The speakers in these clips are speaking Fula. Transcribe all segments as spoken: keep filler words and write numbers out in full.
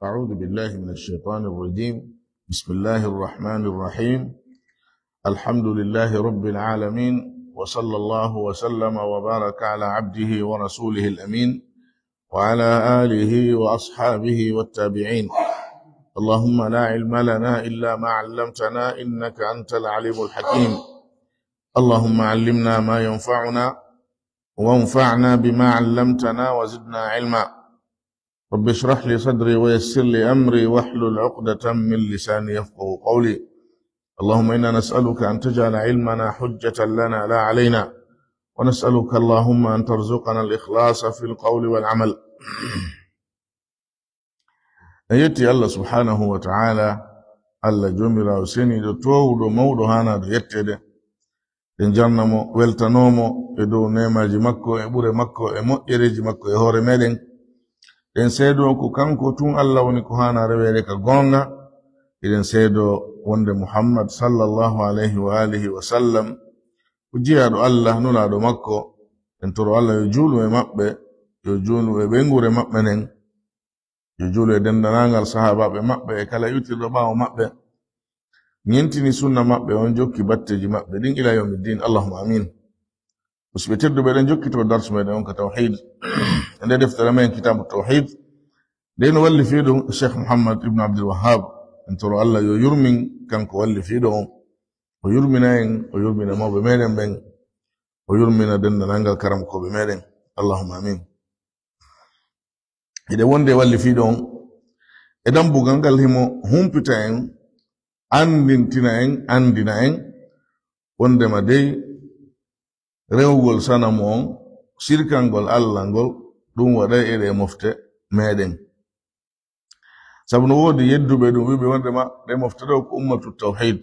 أعوذ بالله من الشيطان الرجيم. بسم الله الرحمن الرحيم. الحمد لله رب العالمين، وصلى الله وسلم وبارك على عبده ورسوله الأمين، وعلى آله وأصحابه والتابعين. اللهم لا علم لنا إلا ما علمتنا، إنك أنت العليم الحكيم. اللهم علمنا ما ينفعنا، وانفعنا بما علمتنا، وزدنا علما. رب اشرح لي صدري ويسر لي أمري واحلل عقدة من لساني يفقه قولي. اللهم إنا نسألك أن تجعل علمنا حجة لنا لا علينا، ونسألك اللهم أن ترزقنا الإخلاص في القول والعمل. En yetti Allah subhanahu wa ta'ala, Allah joomiraawo seniiɗo, toowuɗo, mawɗo, haanaaɗo yetteede. En jarna mo, weltanoo mo e dow neemaaji makko, e ɓure makko, e moƴƴereeji makko e hoore meɗen. Ɗen seedoo ko kanko tun Allah woni ko haana reweede ka goonga. Eɗen seedoo wonde Muhammad sallallahu alayhi wa alihi wa sallam ko jiyaaɗo Allah, nulaaɗo makko. En toro Allah yo juulu e maɓɓe, yo juulu e ɓeynguure maɓɓe nden, yo juulu e denndanangal sahaabaaɓe maɓɓe e kala iwtirɗo ɓaawo maɓɓe, ñentini sunna maɓɓe on, jokki batteeji maɓɓe ɗin ila yawmi ddin. Allahumma amin. Musidɓe tedduɓe, eɗen jokkito darsu meɗen on ka tawhid. E nde deftere men, Kitaabu Tawhid, nde no wallifiiɗo Cheikh Muhammad ibn Abdul Wahhab. En toro Allah yo yurmin kanko wallifiiɗo on. O yurmina en, o yurmina mawɓe meɗen ɓen, o yurmina denndanangal karamokooɓe meɗen. Allahumma amin. Hiɗen wonde wallifiiɗo on e dambugal ngal, himo humpita en, anndintina en, anndina en wondema dey rewugol sanamu on, sirkangol Allah ngol, ɗum waɗay e ɗe mofte meɗen. Sabu no woodi yedduɓe ɗum, wiɓe wondema ɗe mofte ɗo ko ummatu tawhid.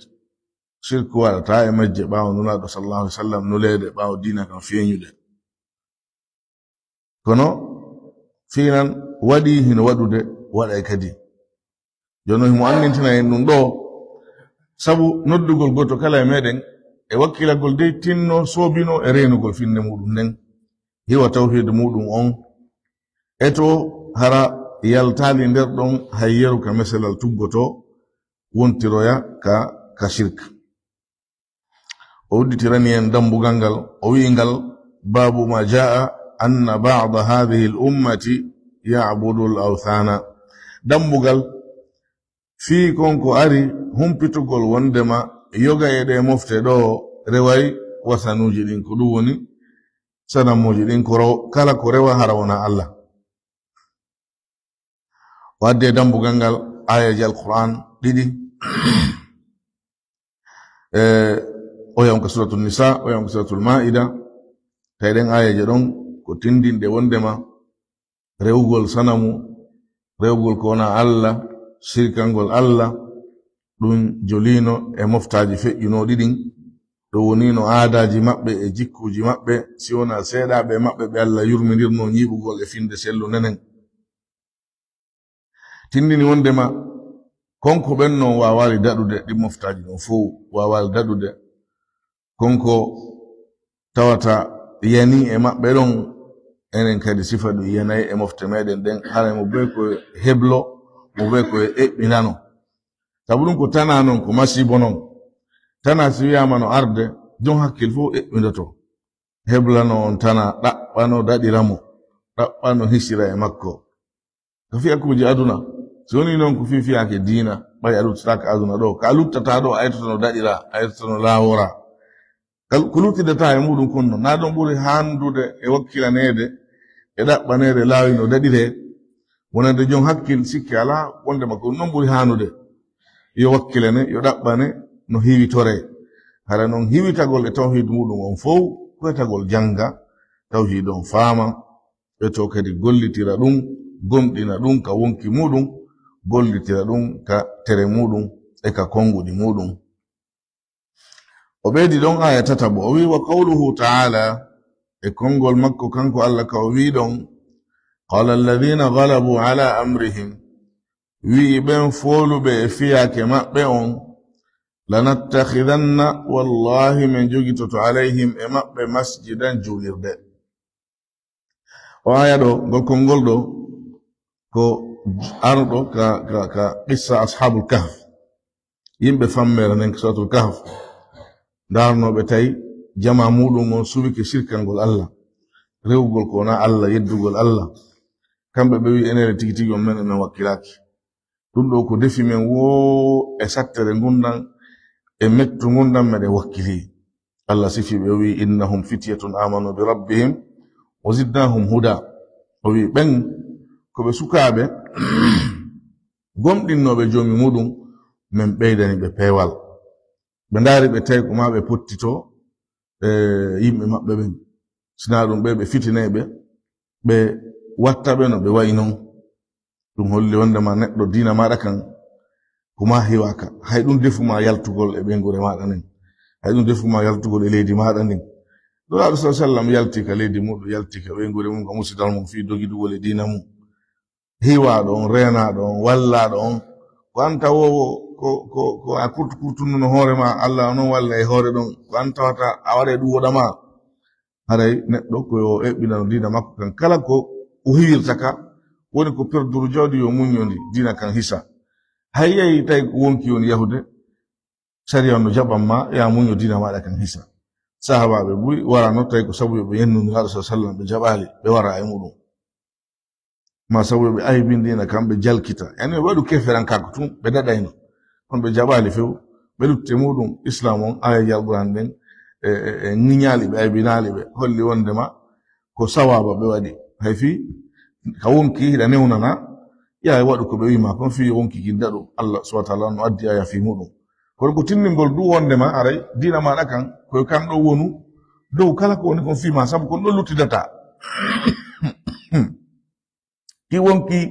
Sirku waɗata e majje ɓaawo Nulaaɗo sallallahu alaihi wasallam nuleede, ɓaawo diina kan feeñude. Kono fiinan waɗi, hino waɗude, waɗay kadi. Jooni himo anndintina en ɗum ɗo, sabu noddugol gooto kala e meɗen e wakkilagol dey tinno, soobino e reenugol finde muɗum nden, hiwa tawhid muɗum on. E to hara yaltaali nder ɗon hay yeru ka meselal tuggoto, wontiroya ka, ka shirk. O udditirani en dambugal ngal, o wi'i ngal, "Babu ma jaa anna ba'da hadhihi al-ummati ya'budu al-awthana." Dambugal fii kon ko ari humpitugol wondema yoga e ɗe mofte ɗo reway wasanuuji ɗin, ko ɗum woni sanamuuji ɗin, ko rew-, kala ko rewa hara wona Allah. O addi e dambugal ngal aayeeje Alqur'an ɗiɗi. E, oya on ka Suratul Nisa, oya on ka Suratul Maida. Tawi ɗen aayeeje ɗon ko tindinɗe wondema rewugol sanamu, rewugol ko wona Allah, sirkangol Allah, ɗum jolino e moftaaji feƴƴunooɗi ɗin. Ɗum wonino aadaaji maɓɓe e jikkuuji maɓɓe, si wona seeɗaaɓe maɓɓe ɓe Allah yurminirno ñiiɓugol e finde sellunde nden. Tindini wondema konko ɓen non waawaali daɗude, ɗin moftaaji ɗon fow waawaali daɗude. Konko tawata yani e maɓɓe ɗon, enen kadi sifa ɗum yanay e mofte meɗen ɗen, haray mo bee ko heblo, mo bee ko eɓɓinano. Sabu ɗum ko tana non, ko masiibo non. Tana si wiyaama no arde, jon hakkil fow eɓɓindoto. Heblano on tana, ɗaɓɓano daɗira mo, ɗaɓɓano hisira e makko. Ka fiyakuuji aduna, si woni non ko fii fiyaake diina, ɓay a luttataaka aduna ɗo, ka a luttata ɗo, a yetoto no daɗira, a yetoto no laawora. Kal-, ko luttidata e muɗum kon non, naa ɗon ɓuri handude e wakkilaneede, e ɗaɓɓaneede laawi no daɗiree, wonande jon hakkil sikke alaa, wondema ko non ɓuri hanude. Yo wakkilane, yo ɗaɓɓane no hiwitoree. Hara non hiwitagol e tawhid muɗum on fow, ko etagol janga tawhid on faama, e to kadi gollitira ɗum, gomɗina ɗum ka wonki muɗum, gollitira ɗum ka tere muɗum, e ka konguɗi muɗum. O ɓeydi ɗon aaya tataɓo, o wi'i, "Wa qawluhu ta'ala," e konngol makko kanko Allah ka o wi'i ɗon, "Qala alladhina ghalabu ala amrihim," wi'i ɓen fooluɓe e fiyaake maɓɓe on, "Lanattakhidanna, wallahi men jogitoto, alayhim, e maɓɓe, masjidan, juulirde." O aaya ɗo, ngol konngol ɗo, ko Aruɗo ka, ka, ka qissa Ashabul Kahf. Yimɓe fammere nden, Suratul Kahf, ndaarnooɓe tawi jama muɗum on suɓike sirkangol Allah, rewugol ko wonaa Allah, yeddugol Allah. Kamɓe ɓe wi'i, "Enere tigi tigi on men, men wakkilaaki. Ɗum ɗo ko defi men woo e sattere ngundan, e mettu ngundan meɗen wakkili." Allah sifi ɓe, o wi'i, "Innahum fityatun amanu bi rabbihim wa zidnahum huda." O wi'i, ɓen ko ɓe sukaaɓe gomɗinnooɓe Joomi muɗum, men ɓeydani ɓe peewal. Ɓe ndaari ɓe tawi ko maa ɓe pottito, e, yimɓe maɓɓe ɓen. Sinaa ɗum ɓe, ɓe fitinay ɓe, ɓe watta ɓe no ɓe wayi non. Ɗum holli wonde ma neɗɗo diina maaɗa kan, ko maa hiwaaka. Hay ɗum defu ma yaltugol e ɓeynguure maaɗa nden. Hay ɗum defu ma yaltugol e leydi maaɗa ndin. Nulaaɗo sallallahu alaihi wasallam yalti ka leydi muɗum, yalti ka ɓeynguure mum, ka musidal mum, fii dogidugol e diina mum. Hiwaaɗo on, reenaaɗo on, wallaaɗo on, ko an tawoowo, ko, ko, ko a kurtu kurtunono hoore ma, Allah non walla e hoore ɗon, ko an tawata a waɗay ɗum woɗa ma. Haray neɗɗo ko yo eɓɓinano diina makko kan, kala ko o hiwirta ka, woni ko perduru jawdi yo muññondi, diina kan hisa. Hay yahi tawi ko wonki woni yahude, sariya on no jaɓan ma, ya muño diina maaɗa kan hisa. Sahaabaaɓe buy warano tawi ko sabu yo ɓe yennu Nulaaɗo sallallahu alaihi wasallam, ɓe jaɓaali, ɓe wara e muɗum. Ma sabu yo ɓe aybindiina kam, ɓe jalkita. Yani ɓe waɗu keferankaaku tun, ɓe daɗayno. Kono ɓe jaɓaali few, ɓe lutti e muɗum. Islaam on, aayeeje Alquraan ɗen, e, e, e ŋiñaali ɓe, aybinaali ɓe, holli wonde ma ko sawaaba ɓe waɗi. Hay fii ka wonki hiɗa newnana, yaa waɗu ko ɓe wi'i ma kon fii wonki kin daɗu. Allah subhanahu wa ta'ala no addi aaya fii muɗum. Kono ko tinningol du wonde ma aray diina maaɗa kan, koyo kan ɗo wonu dow kala ko woni kon fii ma, sabu kon ɗo luttidata. Ki wonki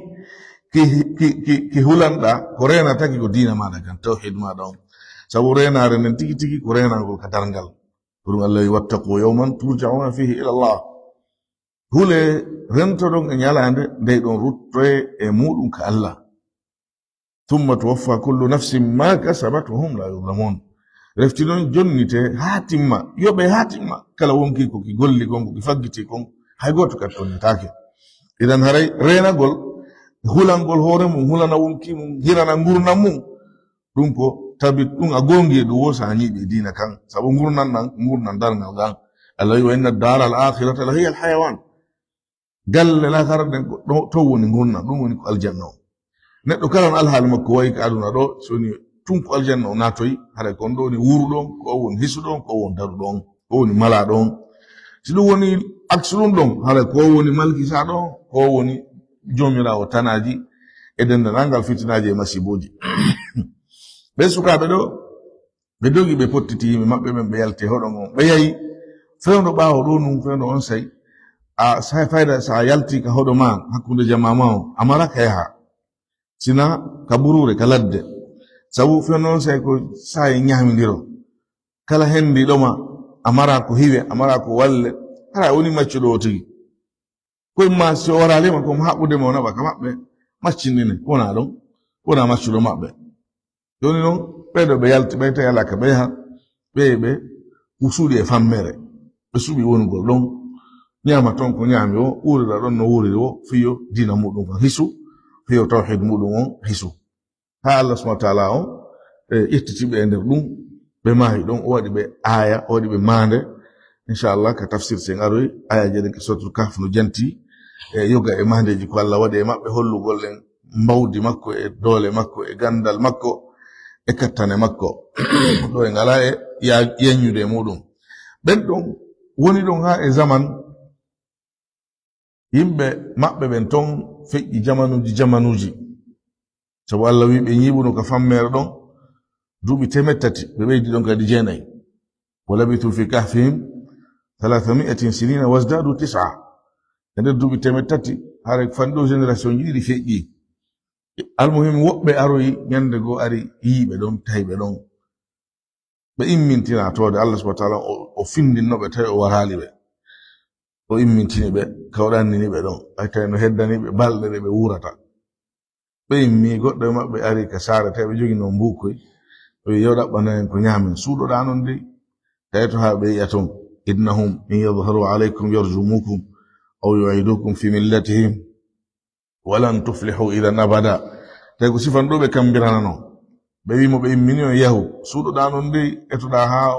ki, ki, ki, ki hulanɗa, ko reenataki ko diina maaɗa kan, tawhid maaɗa on. Sabu reenaare nden tigi tigi ko reenangol ka darngal. Ko ɗum Allah wi, "Wattaqu yawman turja'una fihi ila Allah." Hule, rentoɗon e ñalaande ndey ɗon ruttoye e muɗum ka Allah. "Thumma tuwaffa kullu nafsin ma kasabat wa hum la yuzlamun." Refti non jonnite haa timma, yoɓe haa timma, kala wonki ko ki golli kon, ko ki faggiti kon, hay gooto kadi tonnetaake. Idan haray reenagol, hulangol hoore mum, hulana wonki mum, hirana ngurndan mum, ɗum ko tabit, ɗum a goongi e ɗum wo sa ñiiɓi e diina kan. Sabu ngurndan nan, ngurndan darngal ngal. Allah wi, "Wa inna ad-dara al-akhirata la hiya al-hayawan." Galle laakara ɗen ko ɗo, to woni ngurndan, ɗum woni ko aljanna o. Neɗɗo kala no alhaali makko wayi ka aduna ɗo, so woni tun ko aljanna o naatoyi, haray ko on ɗo woni wuuruɗo on, ko on woni hisuɗo on, ko on woni daruɗo on, ko woni malaaɗo on. Si ɗum woni aksu ɗum ɗon, haray ko on woni malkisaɗo on, ko on woni joomiraawo tanaaji e denndanangal fitinaaji e masiibooji. Ɓen sukaaɓe ɗo, ɓe dogi, ɓe pottiti yimɓe maɓɓe ɓen, ɓe yalti e hoɗo ngon. Ɓe yahi fewndo ɓaawo ɗo nun, fewndo on say. A say fayda sa yalti ka hoɗo ma, hakkunde jamaa ma on, a maraka yaha. Sina ka buruure, ka ladde. Sabu fewndo on say ko say ñaamindiro. Kala hendiɗo ma, a mara ko hiwe, a mara ko walle. Hara woni maccuɗo o tigi. Koye ma, si o waraali ma, ko mo haɓɓude mo naɓa ka maɓɓe, maccinɗine, wona ɗon, wona maccuɗo maɓɓe. Jooni noon, ɓee ɗo ɓe yalti, ɓe tawi alaa ka ɓe yaha, ɓe, ɓe suuɗi e fammere, ɓe suɓi wonugol ɗon, ñaama toon ko ñaami o, wuurira ɗon no wuuriri o, fiyo diina muɗum kan hisu, fiyo tawhid muɗum on hisu. Haa Allah subhanahu wa ta'ala on, e, ƴettiti ɓe e nder ɗum, ɓe maayi ɗon, o waɗi ɓe aaya, o waɗi ɓe maande. Inchallah, ka tafsir sen aroy, aayaaji ɗen ka Suratul Kahf no janti, e, yoga e maandeeji ko Allah waɗi e maɓɓe, hollugol en mbawdi makko, e doole makko, e ganndal makko, e kattane makko. Ɗo en alaa e ya-, yaññude e muɗum. Ɓen ɗon woni ɗon haa e zaman yimɓe maɓɓe ɓen ton feƴƴi jamanuuji, jamanuuji. Sabu Allah wi'i ɓe ñiiɓuno ka fammeere ɗon duuɓi teemeɗɗe tati, ɓe ɓeydi ɗon kadi jeenayi. "Wa labithu fi kahfihim thalathami'atin sinina wazdadu tis'a." E nder duuɓi teemeɗɗe tati, haray ko fanɗo génération ji ɗiɗi feƴƴi. Almuhim, woɓɓe aroyi ñande goo, ari yiiɓe ɗon, tawi ɓe ɗon. Ɓe immintina toode Allah subhanahu wa ta'ala, o, o findinno ɓe, tawi o waraali ɓe. O immintini ɓe, ka o ɗannini ɓe ɗon. Ay tawi no heddani ɓe balɗe ɗe ɓe wuurata. Ɓe immi, goɗɗo e maɓɓe ari ka saare, tawi ɓe joginoo mbuukoy. O wi'i, "Yo ɗaɓɓana en ko ñaamen." Suuɗoɗaa non dey. Tawi to haa ɓe yi'a ton. "Innahum in yadhharu alaykum yarjumukum aw yu'idukum fi millatihim." Walan tuflihu idan abada. Tawi ko sifan ɗo ɓe kambiranano. Ɓe wi mo ɓe immini on yahu. Suuɗoɗa non dey, etoɗa haa,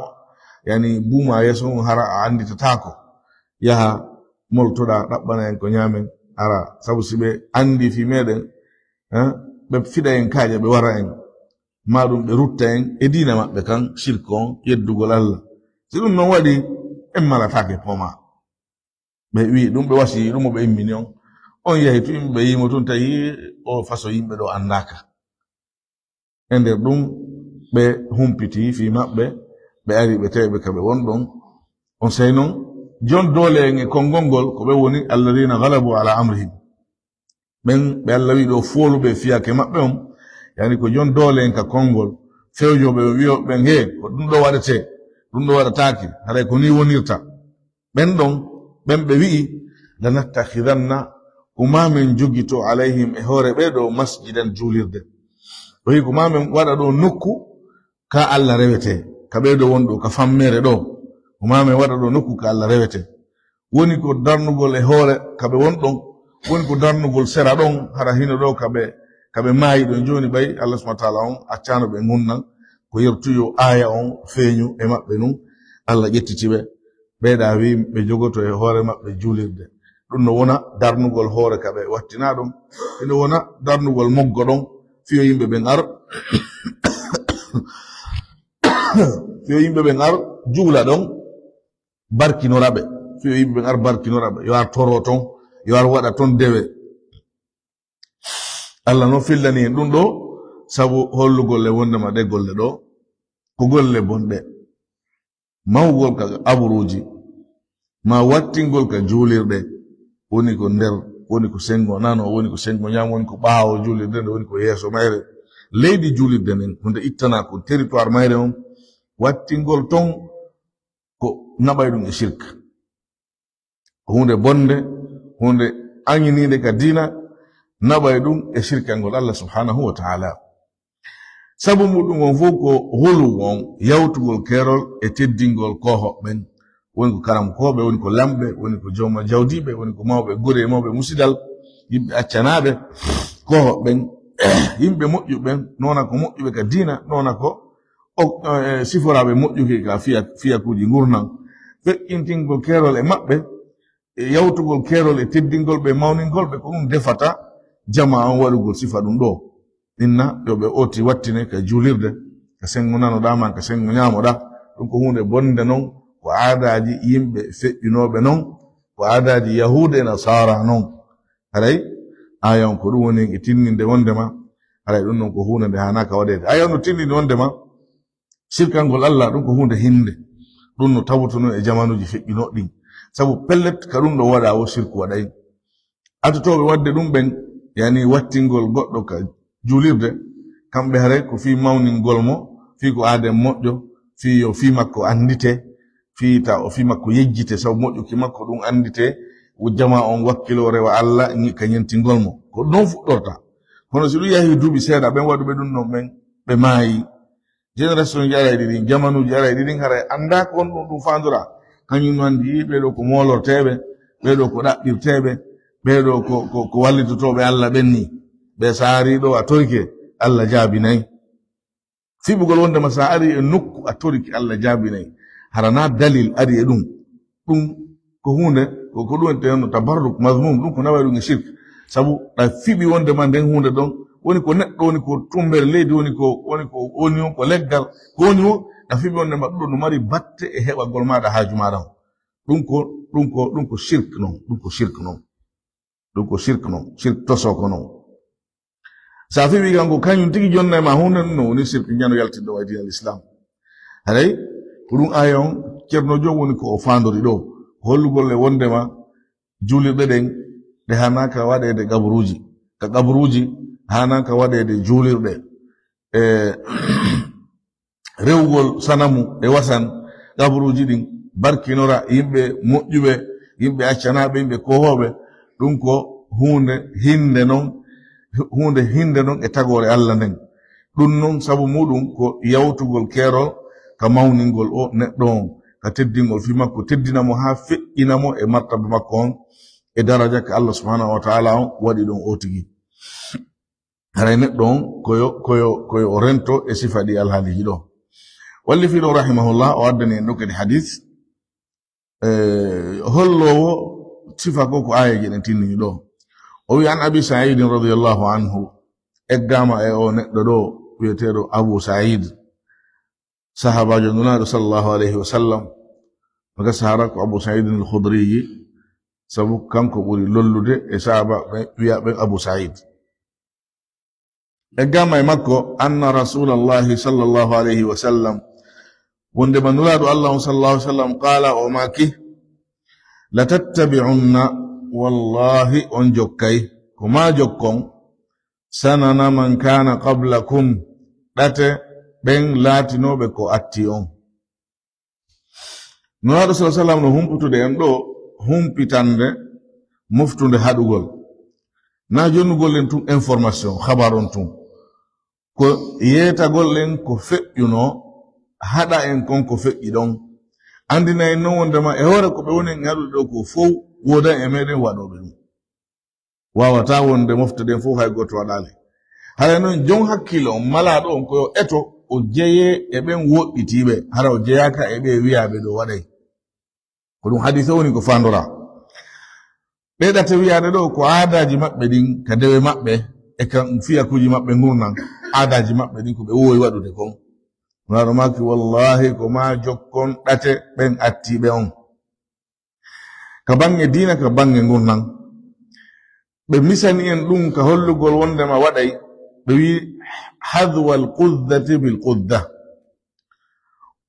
yani, buuma yeeso mum hara a annditataako. Yaha, moltoɗa, ɗaɓɓana en ko ñaamen, hara, sabu si ɓe anndi fii meɗen, eh, ɓe fiɗa en kaaƴe, ɓe wara en. Maa ɗum ɓe rutta en e diina maɓɓe kan, sirk on, yeddugol Allah. Si ɗum non waɗi, en malataake poma. Ɓe wi ɗum, ɓe wasi ɗum, mo ɓe immini on. On yahi to yimɓe, ɓe yii mo tun, tawi o faso yimɓe ɗo anndaaka. E nder ɗum, ɓe humpiti fii maɓɓe, ɓe ari, ɓe tawi ɓe ka ɓe won ɗon. On sey non, jon doole en e konngol ngol, ko ɓe woni alladina galabu ala amrihim. Ɓen ɓe Allah wi ɗo fooluɓe fiyake maɓɓe on, yani ko jon doole en ka konngol, fewjoɓe ɓe wi'oɓe ɓen, "He, ko ɗum ɗo waɗete, ɗum ɗo waɗataake, haray ko ni wonirta." Ɓen ɗon, ɓen ɓe wi'i, "Lanattakhidanna, ko ma men jogito alayhim e hoore ɓe ɗo masjidan juulirde." O wi'i, "Ko ma men waɗa ɗo nokku ka Allah rewete, ka ɓe ɗo won ɗo, ka fammere ɗo. Ko ma men waɗa ɗo nokku ka Allah rewete." Woni ko darnugol e hoore ka ɓe won ɗon, woni ko darnugol sera ɗon, hara hino ɗo ka ɓe, ka ɓe maayi ɗon. Jooni ɓay Allah subhanahu wa ta'ala on accano ɓe ngunnan, ko yertuyo aaya on feeñu e maɓɓe nun, Allah ƴettiti ɓe. Ɓeyɗa wi ɓe jogoto e hoore maɓɓe juulirde. Ɗum no wona darnugol hoore ka ɓe wattina ɗon. Ino wona darnugol moggo ɗon. Fiyo yimɓe ɓen ar, fiyo yimɓe ɓen ar juula ɗon, barkinora ɓe. Fiyo yimɓe ɓen ar barkinora ɓe. Yo ar toro ton, yo ar waɗa ton dewe. Allah no fillani en ɗum ɗo, sabu hollugol le wondema ɗe golle ɗo, ko golle bonɗe. Mawgol ka aburuuji, ma wattingol ka juulirɗe, woni ko nder, woni ko senngo nano, woni ko senngo ñaamo, woni ko ɓaawo juulirde nde, woni ko yeeso mayre. Leydi juulirde nden, hunde ittana ko territoire mayre on, wattingol ton ko naɓay ɗum e shirk. Ko huunde bonde, huunde aŋiniinde ka diina, naɓay ɗum e shirkangol Allah subhanahu wa ta'ala. Sabu muɗum on fof ko hulu on, yawtugol keerol e teddingol koohoɓe ɓen. Woni ko karamkooɓe, woni ko lamɓe, woni ko jooma jawdiiɓe, woni ko mawɓe gure e mawɓe musidal, yimɓe accanaaɓe koohoɓe ɓen, yimɓe moƴƴuɓe ɓen, nona ko moƴƴuɓe ka diina, nona ko o, e, siforaaɓe moƴƴuki ka fiya-, fiyakuuji ngurndan. Feƴƴintingol keerol e maɓɓe, e yawtugol keerol e teddingol ɓe, mawningol ɓe, ko ɗum defata jamaa on waɗugol sifa ɗum ɗo. Inna yo ɓe oti wattine ka juulirde, ka senngo nanoɗaa maa ka senngo ñaamoɗaa. Ɗum ko huunde bonde non, ko aadaaji yimɓe feƴƴunooɓe non, ko aadaaji Yahuudu e Nasaara non. Haray, aaya on ko ɗum woni e tinninde wondema, haray ɗum non ko huunde nde haanaaka waɗeede. Aaya on no tinninde wondema, sirkangol Allah, ɗum ko huunde hinnde. Ɗum no tawoto non e jamanuuji feƴƴinooɗi ɗin. Sabu pellet, ka ɗum ɗo waɗa o sirku waɗay. Adotooɓe waɗde ɗum ɓen, yani wattingol goɗɗo ka juulirde, kamɓe haray ko fii mawningol mo, fii ko aaden moƴƴo, fii yo fii makko anndite, fii ta o fii makko yejjite, sabu moƴƴuki makko ɗum anndite, wo jamaa on wakkiloo rewa Allah ñi-, ka ñentingol mo. Ko ɗon fuɗɗorta. Kono si ɗum yahi duuɓi seeɗa, ɓen waɗuɓe ɗum ɗon ɓen, ɓe maayi. Génération ji aray ɗi ɗin, jamanuuji aray ɗi ɗin, haray anndaa ko honɗum ɗum faandoraa. Kañum no anndi ɓee ɗoo ko moolorteeɓe, ɓee ɗoo ko ɗaɓɓirteeɓe, ɓee ɗoo ko, ko, ko wallitotooɓe Allah ɓen nii. Ɓe so a arii ɗoo a torike, Allah jaabinay. Fiɓugol wondema so a arii e nokku a torike Allah jaabinay. Hara na dalil ari e ɗum. Ɗum ko huunde, ko, ko ɗum wiyetee no tabarruk, mazmum, ɗum ko naway ɗum e shirk. Sabu ɗa fiɓi wondema nden huunde ɗon, woni ko neɗɗo, woni ko tumbere leydi, woni ko, woni ko, woni on ko leggal, ko woni o, ɗa fiɓi wondema ɗum ɗon no mari batte e heɓagol maaɗa haaju maaɗa on. Ɗum ko, ɗum ko, ɗum ko shirk non, ɗum ko shirk non. Ɗum ko shirk non, shirk tosoko non. Sa fiɓi kanko, kañum tigi jonna e ma huunde ɗum no woni shirk ñano yaltinde o e diinal Islam. Haray, ko ɗum aaya on, Ceerno Joom woni ko o faandori ɗo. Hollugol e wondema juulirɗe ɗen, ɗe haanaaka waɗeede qaburuuji. Ka qaburuuji, haanaaka waɗeede juulirɗe. E, rewugol sanamu e wasan, qaburuuji ɗin, barkinora yimɓe moƴƴuɓe, yimɓe accanaaɓe, yimɓe koohooɓe, ɗum ko huunde hinnde non, huunde hinnde non e tagoore Allah nden. Ɗum non sabu muɗum ko yawtugol keerol ka mawningol o neɗɗo on, ka teddingol fii makko, teddina mo haa feƴƴina mo e martaba makko on, e daraja ka Allah subhanahu wa ta'ala on waɗi ɗon o tigi. Haray neɗɗo on koyo, koyo, koyo o rento e sifa ɗi alhaaliiji ɗo. Wallifi ɗo rahimahullah, o addani en ɗo kadi hadis, eh, holloowo sifa ko, ko aayeeje ɗen tinnini ɗo. O wi an Abi Sa'idin radiyallahu anhu, eggaama e o neɗɗo ɗo wi'eteeɗo Abu Sa'id, sahaabaajo Nulaaɗo sallallahu alayhi wa sallam. Maka sahara ko Abu Sa'idin al-Khudri, sabu kanko ɓuri lollude e sahaaba ɓe, wi'a ɓen Abu Sa'id. Eggaama e makko, anna Rasulallahi sallallahu alayhi wa sallam, wondema Nulaaɗo Allah on sallallahu alayhi wa sallam, qaala, o maaki, "Latattabi'unna, wallahi on jokkay, ko maa jokkon, sanana man kaana qablakum, ɗate ɓen laatinooɓe ko atti on." Nulaaɗo sallallahu alayhi wa sallam no humputude en ɗo humpitande moftunde haɗugol. Na jonnugol en tun information, habar on tun. Ko yeetagol en ko feƴƴuno, haɗa en kon ko feƴƴi ɗon. Andina en non wondema e hoore ko ɓe woni en haɗude ɗo ko fow, woodan e meɗen waɗooɓe ɗum. Waawata wonde mofte ɗen fof hay gooto waɗaali. Hara noon, jon hakkille on malaaɗo on ko yo eto o jeyee e ɓen woɗɗitiiɓe, hara o jeyaaka e ɓe wiyaaɓe ɗo waɗay. Ko ɗum hadiisa woni ko faandoraa. Ɗee ɗate wiyaade ɗo ko aadaaji maɓɓe ɗin, ka dewe maɓɓe, e ka fiyakuuji maɓɓe ngurndan, aadaaji maɓɓe ɗin ko ɓe woowi waɗude kon. Nulaaɗo maaki, wallaahi, ko maa jokkon ɗate ɓen attiiɓe on. Ka baŋŋe diina, ka baŋŋe ngurndan. Ɓe misani en ɗum ka hollugol wondema waɗay, ɓe wi, "Hadwal quddati bil qudda."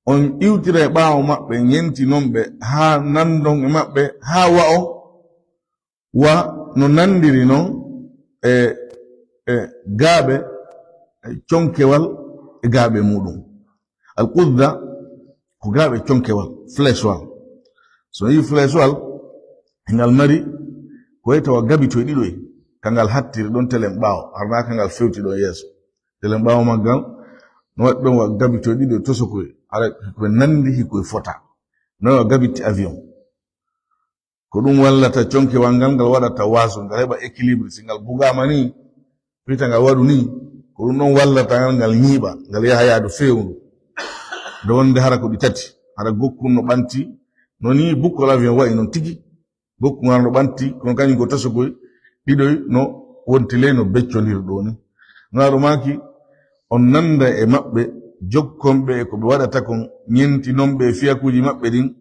On iwtira e ɓaawo maɓɓe, ñenti non ɓe haa nanndon e maɓɓe, haa wa'on, wa no nanndiri non e, e gaaɓe, e conkewal e gaaɓe muɗum. Al qudda ko gaaɓe conkewal, flèche wal. So yi flèche wal, ngal mari ko e tawa gabitoy ɗiɗoy, ka ngal hattiri ɗon telen ɓaawo, harnaa ka ngal fewti ɗon yeeso. Telen ɓaawo maggal, no waɗi ɗon wa gabitoy ɗiɗoy tosokoy, ara hikoy nanndi, hikoy fota. No wa gabiti avion. Ko ɗum wallata conkewal ngal, ngal waɗata waaso, ngal heɓa équilibre. Si ngal bugaama ni, piita ngal waɗu ni, ko ɗum ɗon wallata ngal, ngal ñiiɓa, ngal yaha yaadu feewndu. Nde wonde hara ko ɗi tati, hara gokkun no ɓanti, no ni bukkol avion wa'i non tigi, gokkun hara no ɓanti, kono kañum ko tosokoy, ɗiɗoy no wonti ley no beccondiri ɗo ni. Nulaaɗo maaki, on nanda e maɓɓe, jokkon ɓe e ko ɓe waɗata kon, ñenti non ɓe e fiyakuuji maɓɓe ɗin,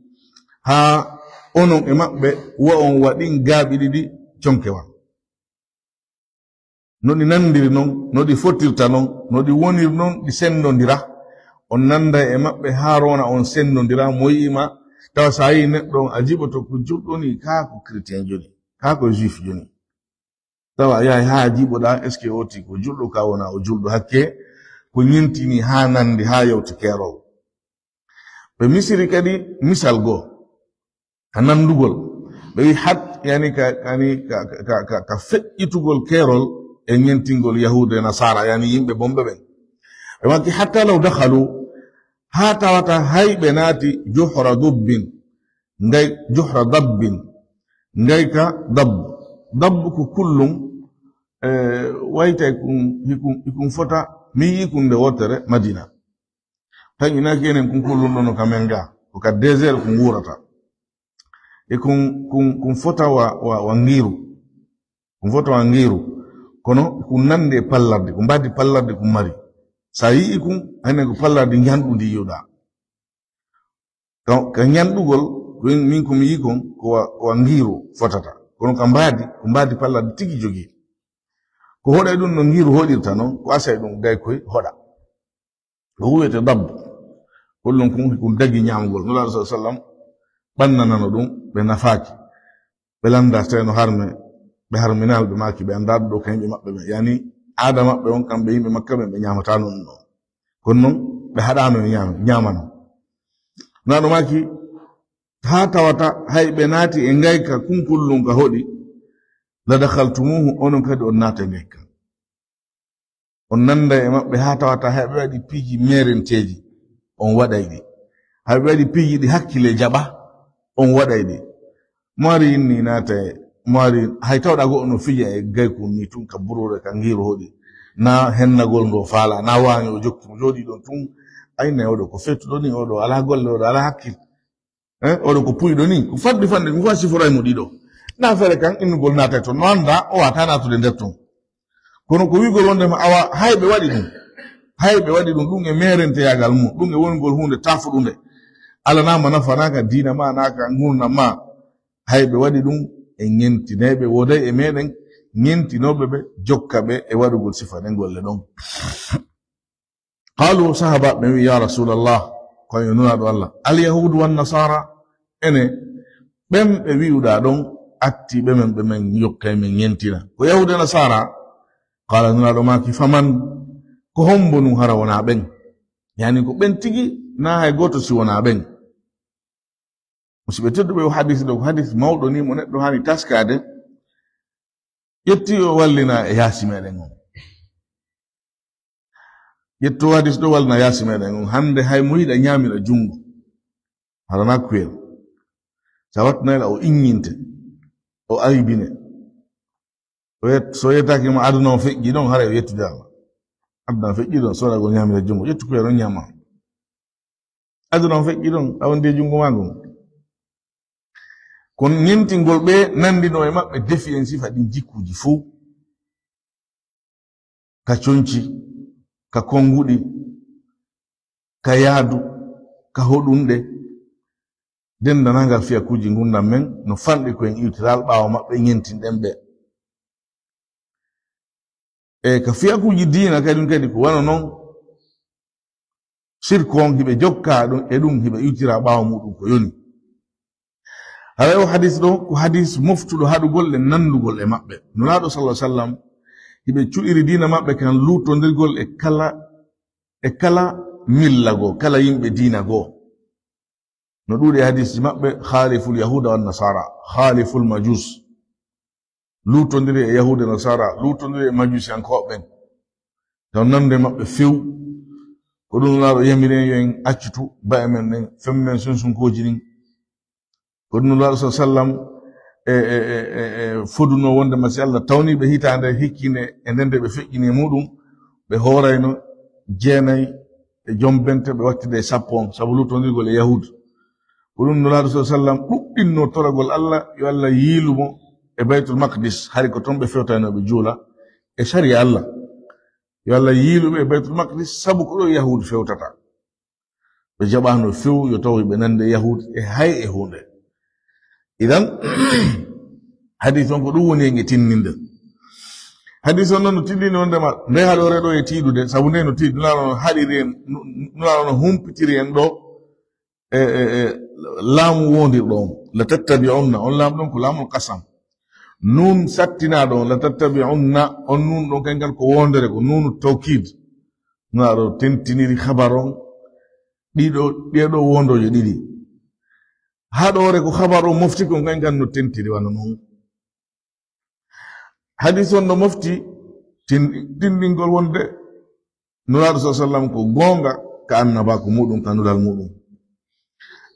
haa onon e maɓɓe wa'on waɗin gaaɓi ɗiɗi conkewal. No ɗi nandiri non, no ɗi fotirta non, no ɗi woniri non, ɗi sendondira. On nanda e maɓɓe haa rona on sendondira, mo yi'i ma, tawa so a yi'i neɗɗo on a jiɓoto ko julɗo ni, kaa ko chrétien joni, kaa ko juif joni. Tawa a yahay haa jiɓoɗaa, est-ce que o ti ko julɗo ka wona o julɗo? Hakke ko ñentini haa nandi, haa yawti keerol. Ɓe misiri kadi misal goo, ka nandugol. Ɓe wi hat, yani ka, yani ka, ka, ka, ka feƴƴitugol keerol e ñentingol Yahuudu e Nasaara, yani yimɓe bonɓe ɓen. Ɓe maki, hatta law dakhalu, haa tawata hay ɓe naati juhra dubbin, ngay, juhra dabbin, ngay ka dabbu. Dabbu ko kullum, eh, waytay kun, hikun, hikun fota, mi yi kun nde wotere Madina. Tan ina kenen kun kullum ɗon no ka men ga, ko ka désert kun wurata. E kun, kun, kun fota wa, wa, wa ngiru. Kun fota wa ngiru. Kono kun nande e pallarde, kun mbadi pallarde kun mari. Sa yi'i kun, hene ko pallarde ñanɗu ndi yi'uɗa. Ka, ka ñanɗugol, ko min, min ko mi yi'i kon, ko wa, ko wa ngiru fotata. Kono ka mbaadi, ko mbaadi palladi tigi jogii. Ko hoɗay ɗum no ngiru hoɗirta non, ko asay ɗum gay koy hoɗa. Ko huwete dabbo. Kullum kun, kun dagi ñaamugol. Nulaaɗo sallallahu alaihi wasallam ɓannanano ɗum, ɓe nafaaki. Ɓe lannda tawi no harme, ɓe harminaama, ɓe maaki, ɓe anndaa ɗum ɗo ka yimɓe maɓɓe ɓen. Yani, aada maɓɓe on, kamɓe yimɓe Makka ɓen, ɓe ñaamataa non non. Kono non, ɓe haɗaama yo ñaam-, ñaamano. Nulaaɗo maaki, haa tawata hay ɓe naati e ngayka kunkullum ka hoɗi, la dakhaltumuhu, onon kadi on naata e ngayka. On nanda e maɓɓe haa tawata hay ɓe waɗi piiji meerenteeji, on waɗay ɗi. Hay ɓe waɗi piiji ɗi hakkille jaɓa, on waɗay ɗi. Mo ari inni naata e, mo ari, hay tawɗa goɗɗo no fija e gaykun ni tun ka buruure, ka ngiiru hoɗi. Na hennagol ngo faala, na waaño o jokki mo jooɗi ɗon tun. Ay, ne oɗo ko fettuɗo ni, oɗo alaa golle, oɗo alaa hakkil. Eh, oɗo ko puyɗo ni, ko fadde fande, mi faa siforay mo ɗiɗo. Na fere kan innugol naatay ton, no annda o wata naatude nder ton. Kono ko wi'ugol wonde ma awa, hay ɓe waɗi ɗum. Hay ɓe waɗi ɗum, ɗum e meerenteyagal mum, ɗum e wongol huunde tafuɗunde. Alanaama nafa, naaka diina ma, naaka ngurnam ma. Hay ɓe waɗi ɗum, e ñentinayɓe, wooday e meɗen ñentinooɓe ɓe, jokka ɓe e waɗugol sifa ɗen golle ɗon. Qaalu, sahaabaaɓe ɓen wi'i, "Yaa Rasuulallah, ko yo Nulaaɗo Allah, al yahuudu wan nasaara, ene ɓen ɓe wi'uɗaa ɗon, attii ɓe men, ɓe men yokkay men ñentina. Ko yahuudu e nasaara?" Qaala, Nulaaɗo maaki, "Faman, ko hombo nun hara wonaa ɓen?" Yani ko ɓen tigi, naa hay gooto si wonaa ɓen. Musidɓe tedduɓe, o hadis ɗo, ko hadis mawɗo ni mo neɗɗo haani taskaade. Ƴetti o wallina e yaasi meɗen on. Ƴettu hadis ɗo wallina yaasi meɗen on. Hande hay mo yiɗa ñaamira junngo. Hara na kuyel. Sa wattinayla o inñinte. O aybine. O yet-, so yettaaki ma aduna o feƴƴi ɗon, haray o yettude Allah. Aduna o feƴƴi ɗon, soodagol ñaamira junngo. Ƴettu kuyel on ñaama. Aduna on feƴƴi ɗon, a wondi e junngo maa ngon. Kono ñentingol ɓe nandino e maɓɓe defi en sifa ɗin jikkuuji fow. Ka conci, ka konguɗi, ka yaadu, ka hoɗunɗe. Dendanangal fiyakuuji ngurndan men no fanɗi ko en iwtiral ɓaawo maɓɓe ñentinɗen ɓe. E ka fiyakuuji diina kadin kadi ko wano non, sirku on hiɓe jokka ɗum, e ɗum hiɓe iwtira ɓaawo muɗum ko yoni. Haray o hadis ɗo ko hadis moftuɗo haɗugol e nandugol e maɓɓe. Nulaaɗo sallallahu alaihi wasallam hiɓe cuɗiri diina maɓɓe kan luutondirgol e kala, e kala milla goo, kala yimɓe diina goo. No ɗuuɗi e hadiisji maɓɓe, "Khaaliful yahuuda wan nasaara, khaaliful majuus." Luutondiri e yahuuda e nasaara, luutondiri e majuusiyankooɓe ɓen. Taw nande maɓɓe few. Ko ɗum Nulaaɗo yamiri en yo en accitu ba'e men ɗen, femmen sunsunkooji ɗin. Ko ɗum Nulaaɗo sallallahu alaihi wasallam e, e, e, e, e fodunoo wonde ma si Allah tawni ɓe hitaande hikkinde e nden nde ɓe feƴƴini e muɗum, ɓe hoorayno jeenay e jombente, ɓe wattida e sappo on, sabu luutondirgol e Yahuud. Ko ɗum Nulaaɗo sallallahu alaihi wasallam ɗuɗɗinno toragol Allah, yo Allah yiilu mo e Baytul Maqdis, hari ko ton ɓe fewtaynoo ɓe juula e sariya Allah. Yo Allah yiilu ɓe e Baytul Maqdis, sabu ko ɗo Yahuud fewtata. Ɓe jaɓaano few yo taw ɓe nande Yahuud e hay e huunde. Idan, hadis on ko ɗum woni en e tinninde. Hadis on noon no tindini wondema nde haɗore ɗo e tiiɗude, sabu nde no tiiɗi, Nulaaɗo no haɗiri en, Nulaaɗo no humpitiri en ɗo e, e, e laamu wondirɗo on. "La tattabi'unna", on laamu ɗon ko laamul qasam. Nuun sattinaaɗo on, "la tattabi'unna", on nuun ɗon kañum ko wondere, ko nuunu tawkiid. Nulaaɗo tentiniri habar on, ɗiɗo, ɗee ɗoo wondooje ɗiɗi. Haɗore ko habar on mofti kon, kañum no tentiri wano non. Hadis on no mofti tin-, tindingol wonde Nulaaɗo sallallahu alaihi wasallam ko goonga ka annabaaku muɗum, ka nulal muɗum.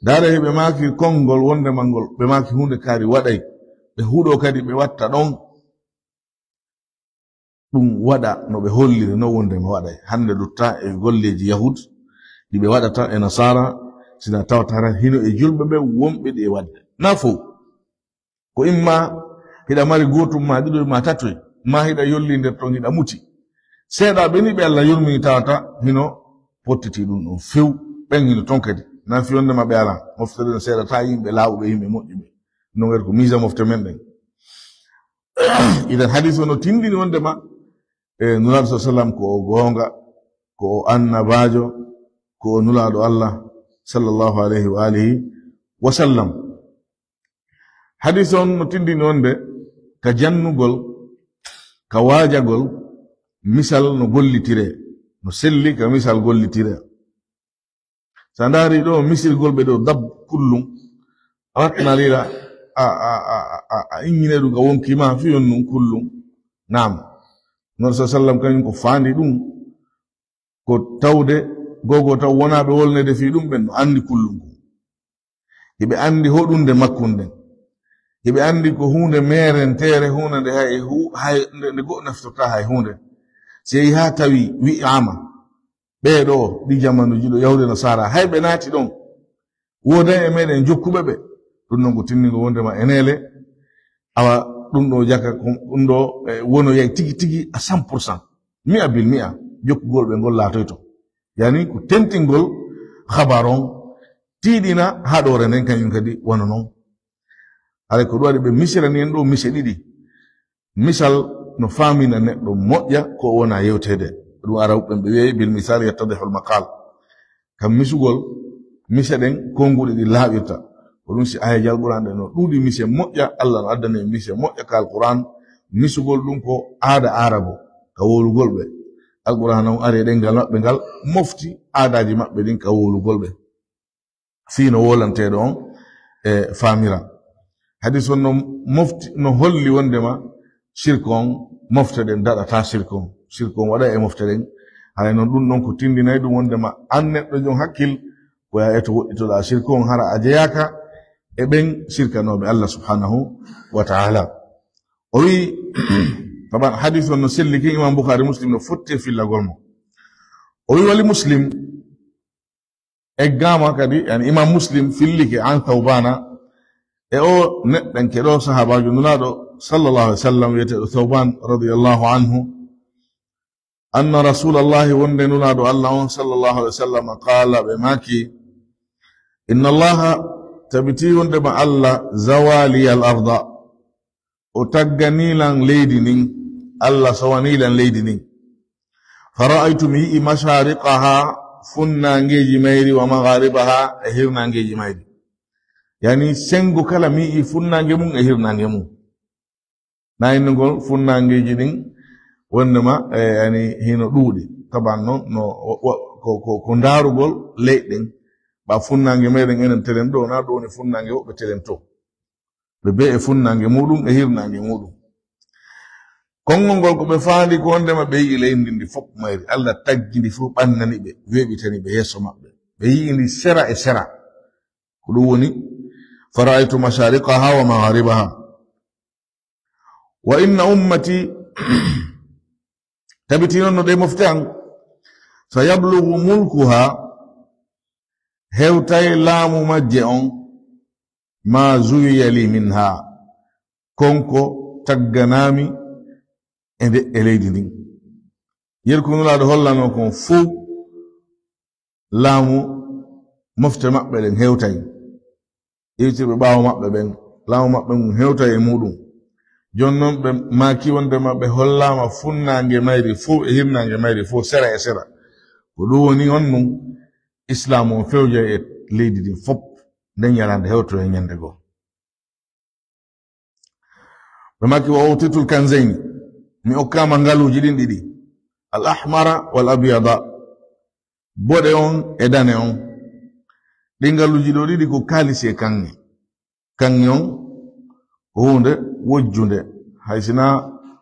Daare hiɓe maaki konngol wonde mangol, ɓe maaki huunde kaari waɗay, ɓe huɗo kadi ɓe watta ɗon. Ɗum waɗa no ɓe holliri non wonde ma waɗay. Hande lutta e golleeji Yahuud, ɗi ɓe waɗata e Nasaara, sina tawata hino e julɓe ɓe wonɓe ɗi e waɗde. Na fow. Ko imma hiɗa mari gootum ma ɗiɗo ma tatoy, ma hiɗa yolli nder ton hiɗa muti. Seeɗa ɓe ni ɓe Allah yurmini tawata hino pottiti ɗum ɗon few. Ɓen hino ton kadi. Na fiyonde ma ɓe ala. Mofte ɗen seeɗa ta yimɓe laawuɓe, yimɓe moƴƴuɓe. No ngati ko miisa mofte men ɗen. Idan hadis o no tindini wonde ma, e, Nulaaɗo sallallahu alaihi wasallam ko o goonga, ko o annabaajo, ko o Nulaaɗo Allah sallallahu alaihi wa alihi wa sallam. Hadis on no tindini wonde ka jannugol, ka waajagol, misal no gollitire, no selli ka misal gollitire. Sa ndaari ɗo misirgol ɓe ɗo dab kullum, a wattanalira a, a, a, a, a inñine ɗum ka wonki ma fiyon ɗum kullum. Naam. Non sa sallam kañum ko faandi ɗum, ko tawde gogo taw wonaa ɓe wolnede fii ɗum ɓen no anndi kullum ko. Hiɓe anndi hoɗunde makkun nden. Hiɓe anndi ko huunde meerenteere, huunde nde hay hu-, hay nde, nde goɗɗo naftorta hay huunde. Si yehi haa tawi wi'aama, ɓee ɗoo, ɗi jamanuuji ɗo, Yahuudu e Nasaara, hay ɓe naati ɗon, wooday e meeɗen jokkuɓe ɓe. Ɗum noon ko tinndingo wondema e neele, awa ɗum ɗo jaka, ko ɗum ɗo, eh, wonoyay tigi tigi à cent pour cent. Mi'a bil mi'a, jokkugol ɓe ngol laatoyto. Yani ko tentingol habaar on, tiiɗina haɗoore nden kañum kadi wano non. Haray ko ɗum waɗi ɓe misirani en ɗo mise ɗiɗi. Misal no faamina neɗɗo moƴƴa ko o wona yewteede. Ɗum Arabɓe ɓen ɓe wi'ay, "Bil misal yattadihul maqal." Kam misugol, mise ɗen, konguɗi ɗi laaɓirta. Ko ɗum si aayeeje Alqur'aan ɗen no ɗuuɗi mise moƴƴa, Allah no addani en mise moƴƴa ka Alqur'aan. Misugol ɗum ko aada Aarabu, ka wowlugol ɓe. Alqur'aan on ari e ɗemngal maɓɓe ngal, mofti aadaaji maɓɓe ɗin ka wowlugol ɓe. Fii no wowlanteeɗo on e faamira. Hadiis on no mofti, no holli wondema sirku on, mofte ɗen daɗata sirku on. Sirku on waɗa e mofte ɗen. Haray non ɗum ɗon ko tindinay ɗum wondema an neɗɗo jon hakkil, ko ya eto woɗɗitoɗa sirku on, hara a jeyaaka e ɓen sirkanooɓe Allah subhanahu wa ta'ala. O wi, taban hadiis on no selli kin, Imam Bukhari, Muslim no fotti e fillagol mo. O wi, wali Muslim, eggaama kadi, yani Imam Muslim fillike an Thawbana, e o neɗɗanke ɗo, sahaabaajo Nulaaɗo sallallahu alaihi wasallam, wiyeteeɗo Thawban radiyallahu anhu, anna Rasulallahi, wonde Nulaaɗo Allah on sallallahu alaihi wasallam, qaala, ɓe maaki, "Inna Allaha, tabiti wondema Allah, zawali al arda, o taggani lan leydi ndin, Allah sowani lan leydi ndin. Fara'aytu, mi yi'i, mashariqaha, funnaangeeji mayri, wa magharibaha, e hirnaangeeji mayri." Yani, sengo kala mi yi'i funnaange mum e hirnaange mum. Na innugol funnaangeeji ɗin wondema, e, yani, hino ɗuuɗi. Taban non, no, o, o, ko, ko, ko ndaarugol leyɗe ɗen. Ɓa funnaange meɗen enen telen ɗo, na ɗo woni funnaange woɓɓe telen to. Ɓe be e funnaange muɗum e hirnaange muɗum. Konngol ngol ko ɓe faandi ko wondema ɓe yi'i leydi ndi fof mayri. Allah taggi ndi fof, ɓannani ɓe, weeɓitani ɓe yeeso maɓɓe. Ɓe yi'i ndi sera e sera. Ko ɗum woni, "Fara'aytu mashariqaha wa magharibaha. Wa inna ummati," tabiti non no ɗe mofte an, "sa yablughu mulkuha," hewtay laamu majje on, "ma zuwiya li minha," konko tagganami e nde, e leydi ndin. Yeru ko Nulaaɗo hollano kon fow, laamu mofte maɓɓe ɗen hewtay. Iwtirɓe ɓaawo maɓɓe ɓen, laamu maɓɓe ngun hewtay e muɗum. Jon non ɓe maaki wondema ɓe hollaama funnaange mayri fow e hirnaange mayri fow sera e sera. Ko ɗum woni on ɗum, Islaamu on fewjay e leydi ndin fow, nden ñalaande hewtoyay ñande goo. Ɓe maaki, "Wa utitul kanzayni," mi okkaama ngaluuji ɗin ɗiɗi, "al ahmara wal abyada," boɗe on e dane on. Ɗin ngaluuji ɗo ɗiɗi ko kaalisi e kaŋŋe. Kaŋŋe on ko huunde wojjunde, hay sinaa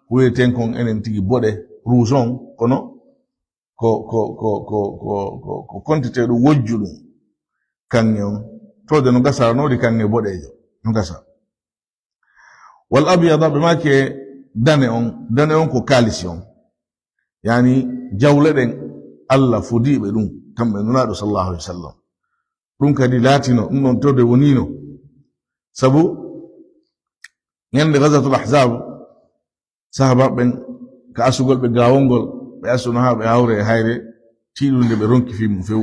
ko wi'eten kon enen tigi boɗe, rouge on, kono ko, ko, ko quantité ɗum wojju ɗum. Kaŋŋe on, tawde no gasa, no waɗi kaŋŋe boɗeejo, no gasa. Wal abyada, ɓe maaki e dane on, dane on ko kaalisi on. Yani, jawle ɗen, Allah fodiiɓe ɗum, kamɓe Nulaaɗo sallallahu alaihi wasallam. Ɗum kadi laatino, ɗum ɗon tawde woniino. Sabu, ñande Ghazwatul Ahzab, sahaaba ɓen, ka asugol ɓe gaawol ngol, ɓe asuno haa ɓe hawre e hayre, tiiɗunde ɓe ronki fii mum few.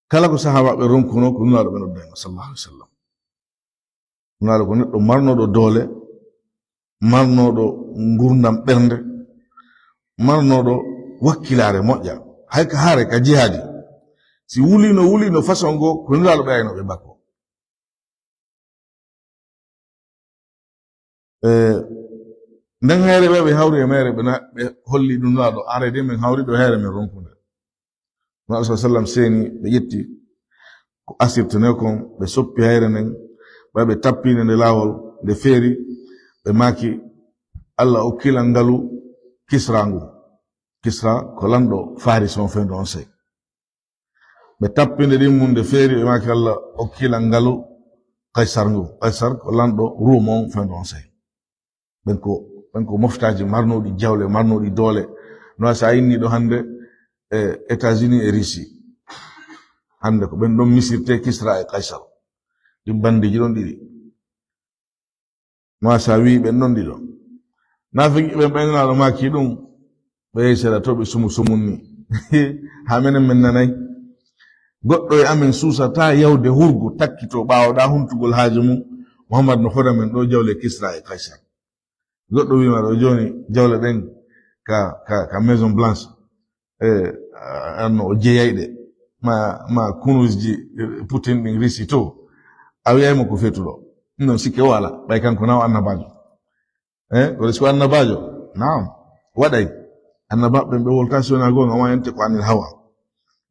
Kala ko sahaaba ɓe ronkuno, ko Nulaaɗo ɓe noddayno, sallallahu alaihi wasallam. Nulaaɗo ko neɗɗo marnooɗo doole, marnooɗo ngurdam ɓernde, marnooɗo wakkilaare moƴƴa. Hay ka hare, ka jihaadi. Si wuliino, wuliino façon goo, ko Nulaaɗo ɓe aynoo ɓe bakko. E nden hayre ɓe, ɓe hawri e mayre, ɓe na-, ɓe holli ɗum Nulaaɗo, "Are de min hawri ɗo hayre min ronkunde." Nulaaɗo sallallahu alaihi wasallam seeni, ɓe ƴetti ko asirtene kon, ɓe soppi hayre nden, ɓe, ɓe tappinde nde laawol, nde feeri, ɓe maaki, "Allah okkila ngalu Kisra ngu." Kisra ko lanɗo Faris on fewndo on sey. Ɓe tappinde ɗin mum nde feeri, ɓe maaki, "Allah okkila ngalu Kaysar ngu. Kaysar ko lanɗo Ruum on, fewndo on sey. Ɓen ko, ɓen ko moftaaji marnooɗi jawle, marnooɗi doole. No a sa inni ɗo hannde e États-Unis e Russie. Hannde ko ɓen ɗon misirte Kisra e Kaysar. Ɗin banndeeji ɗon ɗiɗi. No a sa wi'i ɓen ɗon ɗiɗo. Naafiki ɓen ɓen naɗo maaki ɗum. Ɓe yehi sera to ɓe sumu sumunni. Haa menen men nanay. Goɗɗo e amen suusataa yawde hurgo takkito ɓaawoɗaa huntugol haaju mum. Muhammad no foda men ɗo jawle Kisra e Kaysar. Goɗɗo wiima ɗo jooni jawle ɗen ka, ka, ka Maison Blanche. E, a-, anno o jeyayɗe. Ma, ma kunusji, e, Putin ɗin Risi to. A wi'ay mo ko fetuɗo. Non sikke o ala, ɓay kanko na o annabaajo. Eh, ko Risi ko annabaajo? Naam. Waɗay. Annabaaɓe ɓen ɓe wolta si wona goonga, wa yante ko anil hawa.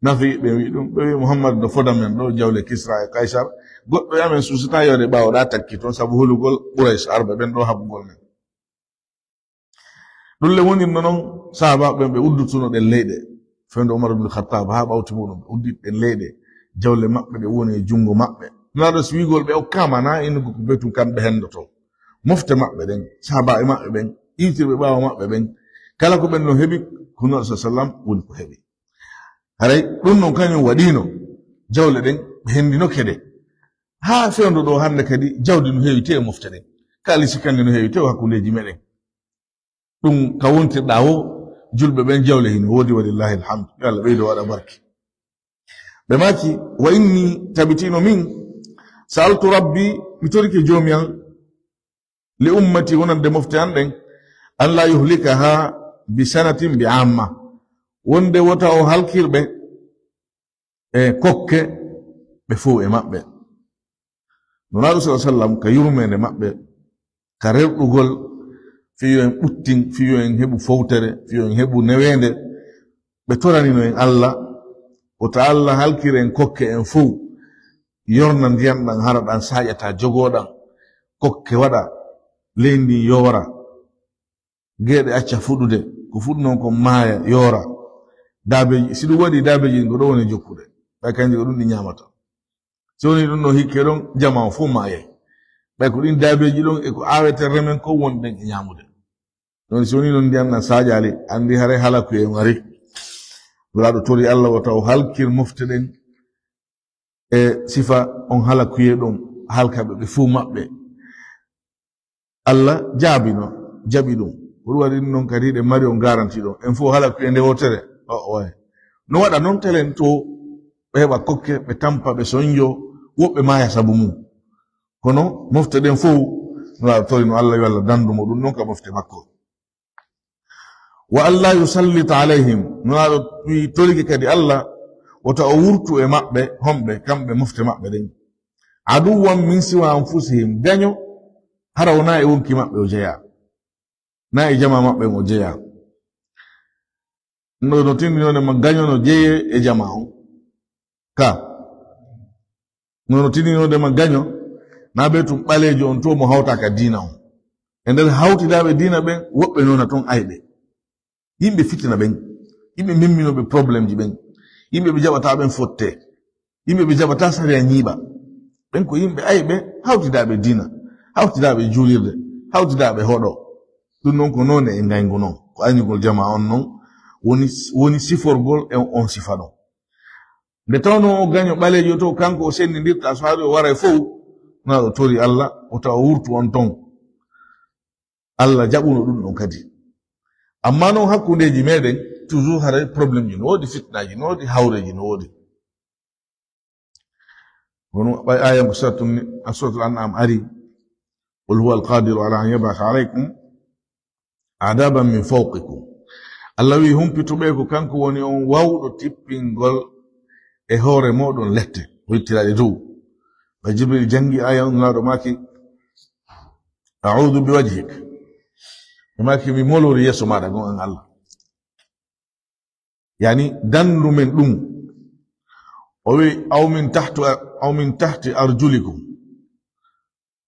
Nafi ɓe wi ɗum, ɓe wi Muhammad no foda men ɗo jawle Kisra e Kaysar. Goɗɗo e amen suusata yode ɓaawo ɗa takki toon sabu hulugol Quraysh arɓe ɓen ɗo haɓugol men. Ɗum le wonirno noon sahaabaaɓe ɓen ɓe uddutuno ɗen leyɗe. Fewndo Umar ibn Khattab haa ɓawti muɗum ɓe udditi ɗen leyɗe. Jawle maɓɓe ɗe woni e junngo maɓɓe. Nulaaɗo si wi'gol ɓe okkaama na innugo ko beetum kamɓe henndoto. Mofte maɓɓe ɗen, sahaabaaɓe maɓɓe ɓen, iwtirɓe ɓaawo maɓɓe ɓen. Kala ko ɓen no heɓi, ko Nulaaɗo sa sallam woni ko heɓi. Haray ɗum noon kañum waɗiino jawle ɗen ɓe henndinoke ɗe. Haa fewndo ɗo hannde kadi jawdi no heewi tew e mofte ɗen. Kaalisi kandi no heewi tew hakkundeeji meɗen. Ɗum ka wontirɗa wo julɓe ɓen jawle hino woodi, walillahi alhamdu. Yo Allah ɓeydo waɗa barke. Ɓe maaki, "Wa inni, tabitino min, sa'altu rabbi, mi torike joomi an, li ummati, wonande mofte an ɗen, an la yuhlikaha bi sanatin bi amma, wonde wota o halkirɓe e kokke ɓe fow e maɓɓe." Nulaaɗo sa sallam ka yurmeende maɓɓe, ka rerɗugol, fii yo en ɓuttin, fii yo en heɓu fowtere, fii yo en heɓu neweende, ɓe toranino en Allah, wota Allah halkir en kokke en fow, yorna ndiyan ɗan, hara ɗan saaƴata, jogoo ɗan, kokke waɗa, leydi ndin yoora, geeɗe acca fuɗude, ko fuɗunon kon maaya, yoora. Daabeeji, si ɗum waɗi daabeeji ɗin, ko ɗo woni jokkude. Ɓay kanji ko ɗum ɗi ñaamata. Si woni ɗum ɗo hikke ɗon, jamaa on fow maayay. Ɓay ko ɗin daabeeji ɗon e ko aaweten remen kon woni ɗen e ñaamude. Ɗon si woni non ndiyan ɗan saaƴaali, anndi haray halakuye on ari. Nulaaɗo tori Allah wota o halkir mofte ɗen e sifa on halakuye ɗon, halka ɓe, ɓe fow maɓɓe. Allah jaabino, jaɓi ɗum. Ko ɗum waɗi ɗum non kadi ɗe mari on garanti ɗon. En fow halakuye nde wootere. O, o, waay. No waɗa non telen to ɓe heɓa kokke, ɓe tampa, ɓe sonjo, woɓɓe maaya sabu mum. Kono mofte ɗen fow, Nulaaɗo torino Allah yo Allah dandu mo ɗum non ka mofte makko. Wa alla yusallita alayhim, Nulaaɗo wi torike kadi Allah, wota o wurtu e maɓɓe, homɓe, kamɓe mofte maɓɓe ɗen. Aduwwan min siwa anfusihim, gaño, hara wona e wonki maɓɓe o jeyaa. Na e jama maɓɓe o jeyaa. No, no tindinode ma gaño no jeye e jama on. Ka. No, no tindinode ma gaño, na be tum ɓaleejo on to mo hawta ka diina on. E nder hawtidaaɓe diina ɓen, woɓɓe nona ton ayɓe. Yimɓe fitina ɓen, yimɓe memminooɓe problème ji ɓen, yimɓe ɓe jaɓata ɓen fotte, yimɓe ɓe jaɓata sariya ñiiɓa. Ɓen ko yimɓe ayɓe hawtidaaɓe diina, hawtidaaɓe juulirde, hawtidaaɓe hoɗo. Ɗum noon ko noone e ngayngu noon, ko aynugol jama on noon woni, woni siforgol e on sifa ɗon. Nde tawnoo o gaño ɓaleejo to, kanko o senndindirta, so haɗi o waray fow, na o tori Allah, o tawa wurtu on ton. Allah jaɓuno ɗum ɗon kadi. Amma noon hakkundeeji meɗen, toujours haray problème ji no woodi, fitnaaji no woodi, hawreeji no woodi. Kono ɓay aya ko suratul, suratul An'am ari, "Qul huwa al-qadiru ala an yab'atha alaykum adaban min fawqikum." Allah wi, "Humpituɓe ko kanko woni on wawɗo tippingol e hoore moɗon lette, o ittiraɗe dow." Ɓay Jibril jangi aya on, Nulaaɗo maaki, "A'udhu bi wajhik." Ɓe maaki, "Mi molori yeeso maɗa gon an Allah." Yani, dandu men ɗum. O wi, "Aw min tahtu, aw min tahti arjulikum."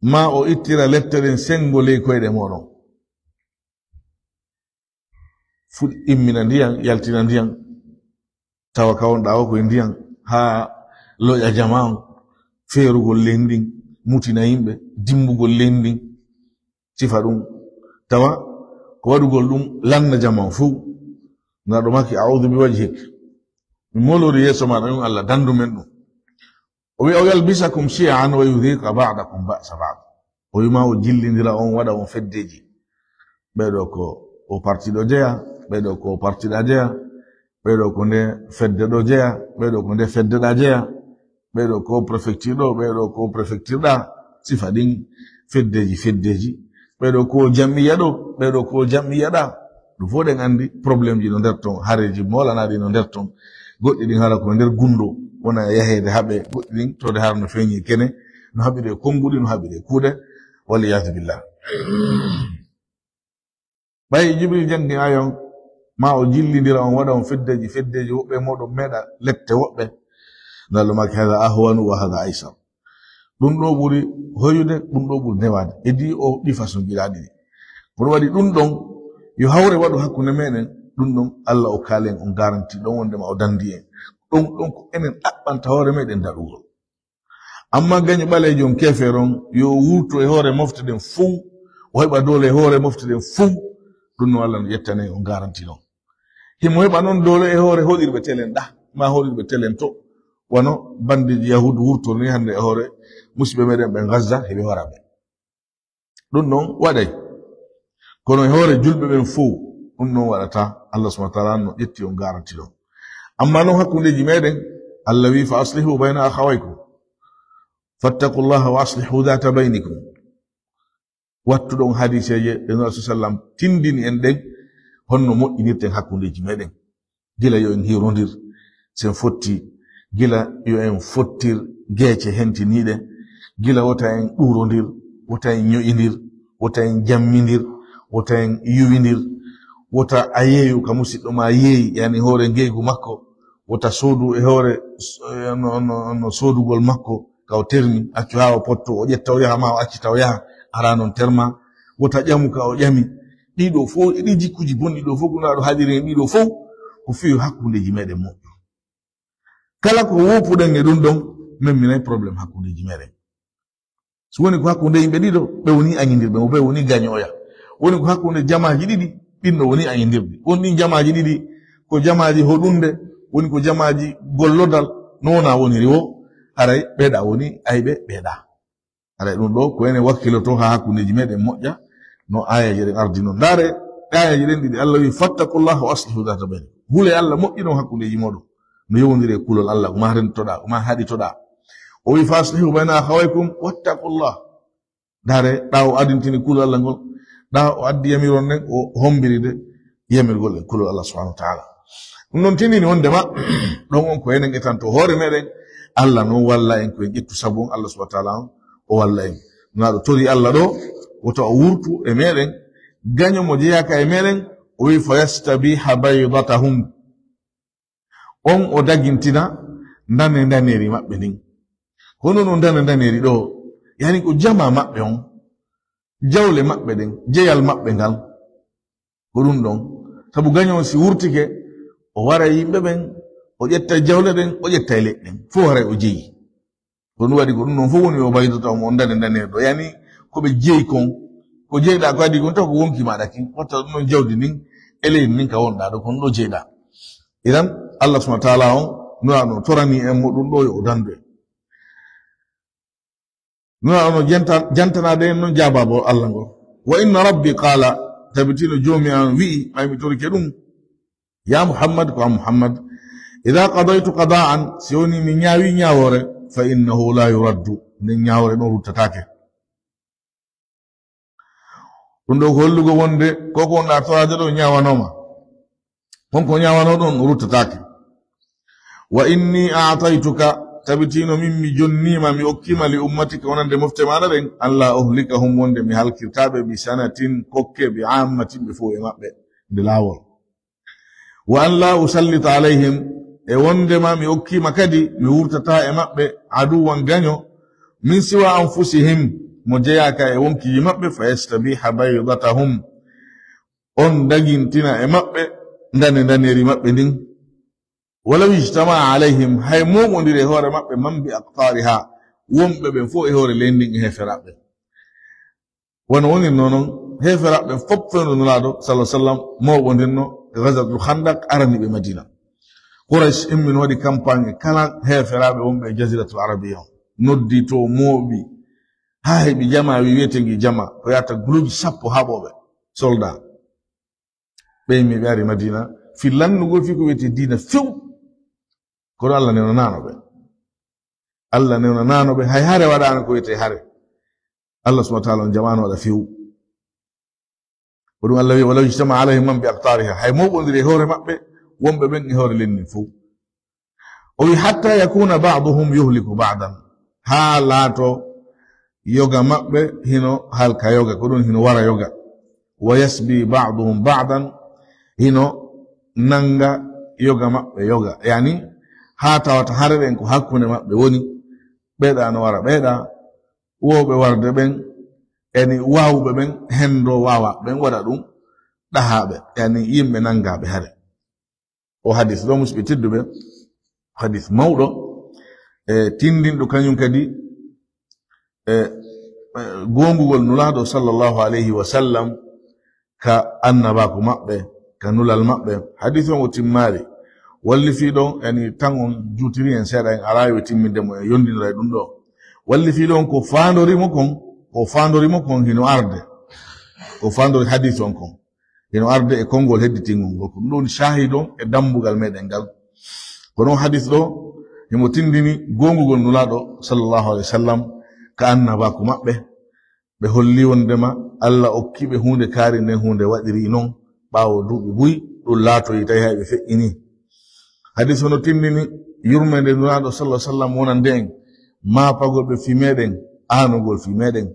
Ma o ittira lette ɗen sengo ley koyɗe moɗon. Fuɗ immina ndiyan, yaltina ndiyan. Tawa ka wonɗa o koye ndiyan, haa loƴa jama on, feerugol leydi ndin, mutina yimɓe, dimbugol leydi ndin, sifa ɗum, tawa ko waɗugol ɗum lanna jaman fuu. Nulaaɗo maaki, "A'udhu bi wajhik." Mi molori yeeso maaɗa, ɗum Allah, dandu men ɗum. O wi, "Aw yalbisakum shi'an wa yudhiqa ba'dakum ba'sa ba'd." O wi ma o jillindira on, waɗa on feddeji. Ɓeɗo ko o parti ɗo jeya, ɓeɗo ko o parti ɗa jeya, ɓeɗo ko nde fedde ɗo jeya, ɓeɗo ko nde fedde ɗa jeya, ɓeɗo ko prefecture ɗo, ɓeɗo ko prefecture ɗa, sifa ɗin feddeji, feddeji. Ɓeɗo ko jam'iyya ɗo, ɓeɗo ko jam'iyya ɗa. Ɗum fof ɗen andi problème ji no nder ton, hareji molanaɗi no nder ton. Goɗɗi ɗin hara ko nder gundo, wona yaheede haɓe, goɗɗi ɗin tode hara no feeñi kene, no haɓiri e konnguɗi, no haɓiri e kuuɗe, wal iyaazu billah. Ɓay Jibril janngi aaya on, ma o jillindira on, waɗa on feddeji, feddeji, woɓɓe e mooɗon meeɗa lette woɓɓe. Nulaaɗo maaki, "Hada ahwanu wa hada aysar." Ɗum ɗo ɓuri hoyude, ɗum ɗo ɓuri newaade. E di o ɗi façon gila ɗiɗi. Kono waɗi ɗum ɗon, yo hawre waɗu hakkunde meɗen, ɗum ɗon Allah o kaalen on garanti ɗon wondema o dandi en. Ɗon, ɗon ko enen ɗaɓɓanta hoore meɗen daɗugol. Amma gaño ɓaleejo on keefeero on, yo o wurto e hoore mofte ɗen fow, o heɓa doole e hoore mofte ɗen fow, ɗum no Allah no ƴettane on garanti ɗon. Himo heɓa non doole e hoore hoɗirɓe telen ɗa, ma hoɗirɓe telen to, wano bandeji Yahuud wurtori ni hannde e hoore musiɓɓe meɗen ɓen Gaza, heɓe horaɓe. Ɗum non waɗay. Kono e hoore julɓe ɓen fow, ɗum non waɗata. Allah subhanahu wa ta'ala no ƴetti on garanti ɗon. Amma non hakkundeji meɗen, Allah wi, "Fa aslihu bayna akhawaykum. Fattaqullaha wa aslihu dhata baynikum." Wattuɗon hadiseeje ɗe Nulaaɗo sallam tindini en ɗen, honno moƴƴinirten hakkundeji meɗen. Gila yo en hirondir, sen fotti, gila yo en fottir geece hentiniiɗe, gila wota en ɗuurondir, wota en ño'indir, wota en jammindir, wota en yuwindir, wota a yeeyu ka musiɗɗo ma yeeyi, yani hoore ngeygu makko, wota soodu e hoore, eh, no, no, no soodugol makko, ka o termi, accu haa o potto, o ƴetta o yaha ma o acci taw yaha, ara non terma, wota ƴamu ka o ƴami. Ɗiɗo fow, e ɗi jikkuji bonɗi ɗo fow, ko Nulaaɗo haɗiri en ɗiɗo fow, ko fii hakkundeji meɗen moƴƴu. Kala ko woopuɗen e ɗum ɗon, memminay problème hakkundeji meɗen. So woni ko hakkunde yimɓe ɗiɗo, ɓe woni añindirɓe, ɓe woni gañooya. Woni ko hakkunde jamaaji ɗiɗi, ɗin ɗo woni añindirɗi. Woni ɗin jamaaji ɗiɗi, ko jamaaji hoɗunde, woni ko jamaaji gollodal, no wona woniri wo, haray ɓeeɗa woni ayɓe ɓeeɗa. Haray ɗum ɗo, ko enen wakkiloto haa hakkundeji meɗen moƴƴa, no aayeeje ɗen ardi non. Ndaare, aayeeje ɗen ɗiɗi, Allah wi, "Fattaqullaha wa aslihu dhata baynikum." Hule Allah, moƴƴinon hakkundeji moɗon. No yowondiri e kulol Allah, ko ma rentoɗa, ko ma haɗitoɗa. O wi, "Fa aslihu bayna akhawaykum wattaqullah." Ndaare, ɗa o adintini kulol Allah ngol, ɗa o addi yamiron nden, o hombiri de yamirgol e kulol Allah subhanahu wa ta'ala. Ɗum noon tindini wondema, ɗon on ko enen etanto hoore meɗen, Allah noon walla en, ko en ƴettu sabu on, Allah subhanahu wa ta'ala on o walla en. Nulaaɗo tori Allah ɗo, wota o wurtu e meɗen, gaño mo jeyaaka e meɗen, o wi, "Fa yastabiha baydatahum." On o dagintina ndane ndaneeri maɓɓe ndin. Kono no ndane ndaneeri ɗo, yani ko jama maɓɓe on, jawle maɓɓe ɗen, jeyal maɓɓe ngal. Ko ɗum ɗon. Sabu gaño on si wurtike, o wara yimɓe ɓen, o ƴetta jawle ɗen, o ƴetta e leɗɗe ɗen. Fof haray o jeyi. Ko ɗum waɗi ko ɗum ɗon fof woni o baydata on, on ndane ndaneeri ɗo. Yani ko ɓe jeyi kon, ko jeyɗa ko adi kon taw ko wonki maɗa kin. Watta ɗum ɗon jawdi ndin, e leydi ndin ka wonɗa ɗo, kon ɗo jeyɗa. Idan, Allah subhanahu wa ta'ala on, Nulaaɗo torani en mo ɗum ɗo yo o dandu en. Nulaaɗo no janta-, jantanaade en non jaabaabo Allah ngol. "Wa inna rabbi qala," tabitino joomi an wi'i, ɓay mi torike ɗum. Ya Muhammad, ko an Muhammad, "Idha qadaytu qada'an," si woni mi ñaawi ñaawoore, "fa innahu la yuraddu," nden ñaawoore ɗon ruttataake. Ɗum ɗo ko hollugo wonde ko ko wonɗa toraade ɗo ñaawanooma. Kon ko ñaawano ɗon ruttataake. "Wa inni a'taytuka," tabitino min mi jonniima, mi okkiima, "li ummatika," wonande mofte maɗa ɗen, "an la uhlikahum," wonde mi halkirtaaɓe, "bi sanatin," kokke, "bi ammatin," ɓe fof e maɓɓe, nde laawol. "Wa an la usallita alayhim," e wondema mi okkiima kadi, mi wurtata e maɓɓe, "aduwan," gaño, "min siwa anfusihim," mo jeyaaka e wonkiiji maɓɓe, "fa yastabiha baydatahum," on dagintina e maɓɓe ndane ndaneeri maɓɓe ndin. "Walaw ijtama'a alayhim," hay momondire hoore maɓɓe, "man bi aqtariha," wonɓe ɓen fof e hoore leydi ndin e heeferaaɓe ɓen. Wano wonirno non, heeferaaɓe ɓen fof fewndo Nulaaɗo, sallallahu alaihi wasallam, mooɓondirno e Ghazwatul Khandaq araniiɓe Madina. Quraysh immino waɗi campagne kala heeferaaɓe wonɓe e Jaziratul Arabiya on. Noddi to, mooɓi, haa heɓi jama, wi wiyete ngi jama, ko yaata guluuji sappo haɓooɓe soldat. Ɓe immi ɓe ari Madina, fii lannugol fii ko wiyete diina few. Kono Allah newnanaano ɓe. Allah newnanaano ɓe, hay hare waɗaano ko wiyete hare. Allah subhanahu wa ta'ala on jamaano waɗa few. Ko ɗum Allah wi, "Walaw ijtama alayhi man bi aqtariha." Hay mooɓondiri e hoore maɓɓe, wonɓe ɓen e hoore leydi ndin fow. O wi, "Hatta yakuna ba'duhum yuhliku ba'dan." Haa laato yoga maɓɓe hino halka yoga, ko ɗum hino wara yoga. "Wa yasbi ba'duhum ba'dan." Hino nanga yoga maɓɓe yoga. Yani, haa tawata hare ɗen ko hakkunde maɓɓe woni, ɓeeɗa no wara ɓeeɗa, wowɓe warde ɓen, yani waawɓe ɓen, hendo waawaaɓe ɓen waɗa ɗum ɗahaaɓe, yani yimɓe nangaaɓe hare. O hadis ɗo, musidɓe tedduɓe, hadis mawɗo, e tindinɗo kañum kadi, e, e, goongugol Nulaaɗo sallallahu alayhi wa sallam ka annabaaku maɓɓe, ka nulal maɓɓe. Hadis on o timmaali. Walli fii ɗon, yani tan on juutiri en seeɗa, en alaa yo timminde mo, en yondinira e ɗum ɗo. Walli fii ɗon ko faandori mo kon, ko faandori mo kon hino arde. Ko faandori hadis on kon hino arde e konngol hedditingol ngol. Ko ɗum ɗon shahid on e dambugal meɗen ngal. Kono hadis ɗo, himo tindini goongugol Nulaaɗo sallallahu alaihi wasallam ka annabaaku maɓɓe. Ɓe holli wondema Allah okki ɓe huunde kaari nden, huunde waɗiri non ɓaawo duuɓi buy, ɗum laatoyi tawi hay ɓe feƴƴini. Hadis hono tindini yurmeende Nulaaɗo sallallahu alaihi wasallam wonande en, maapagol ɓe fii meɗen, aanugol fii meɗen.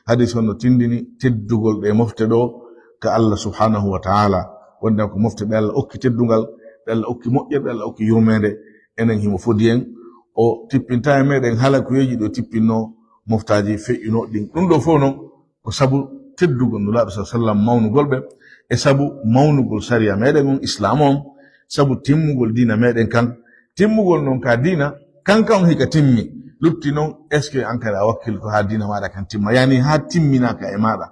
Hadis hono tindini teddugol ɗe mofte ɗo ka Allah subhanahu wa ta'ala. Wonde ko mofte ɗe Allah okki teddungal, ɗe Allah okki moƴƴere, ɗe Allah okki yurmeende. Enen himo fodi en, o tippinta e meɗen hala ko yeeji ɗo tippinno moftaaji feƴƴuno ɗin. Ɗum ɗo fof non ko sabu teddugol Nulaaɗo sallallahu alaihi wasallam, mawnugol ɓe, e sabu mawnugol sariya meɗen on, Islaam on, sabu timmugol diina meɗen kan. Timmugol non ka diina, kan kan on hika timmi. Lutti non, est-ce que an kadi a wakkilto haa diina maaɗa kan timma? Yani haa timminaka e maaɗa.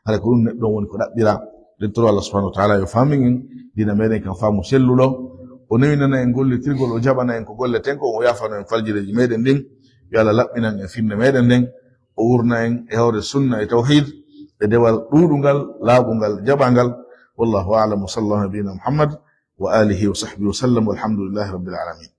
Hara ko ɗum neɗɗo on woni ko ɗaɓɓira. Den toro Allah subhanahu wa ta'ala yo faamin en diina meɗen kan faamu selluɗo. O newinana en gollitirgol, o jaɓana en ko golleten ko, o yaafano en faljireeji meɗen ɗin. Yo Allah laɓɓinan en finde meɗen nden. O wurna en e hoore sunna e tawhid, e dewal ɗuuɗungal, laaɓungal, jaɓangal. Wallahu a'lam, wa sallallahu ala nabiyyina Muhammad wa alihi wa sahbihi wa sallam, walhamdulillahi rabbil alamin.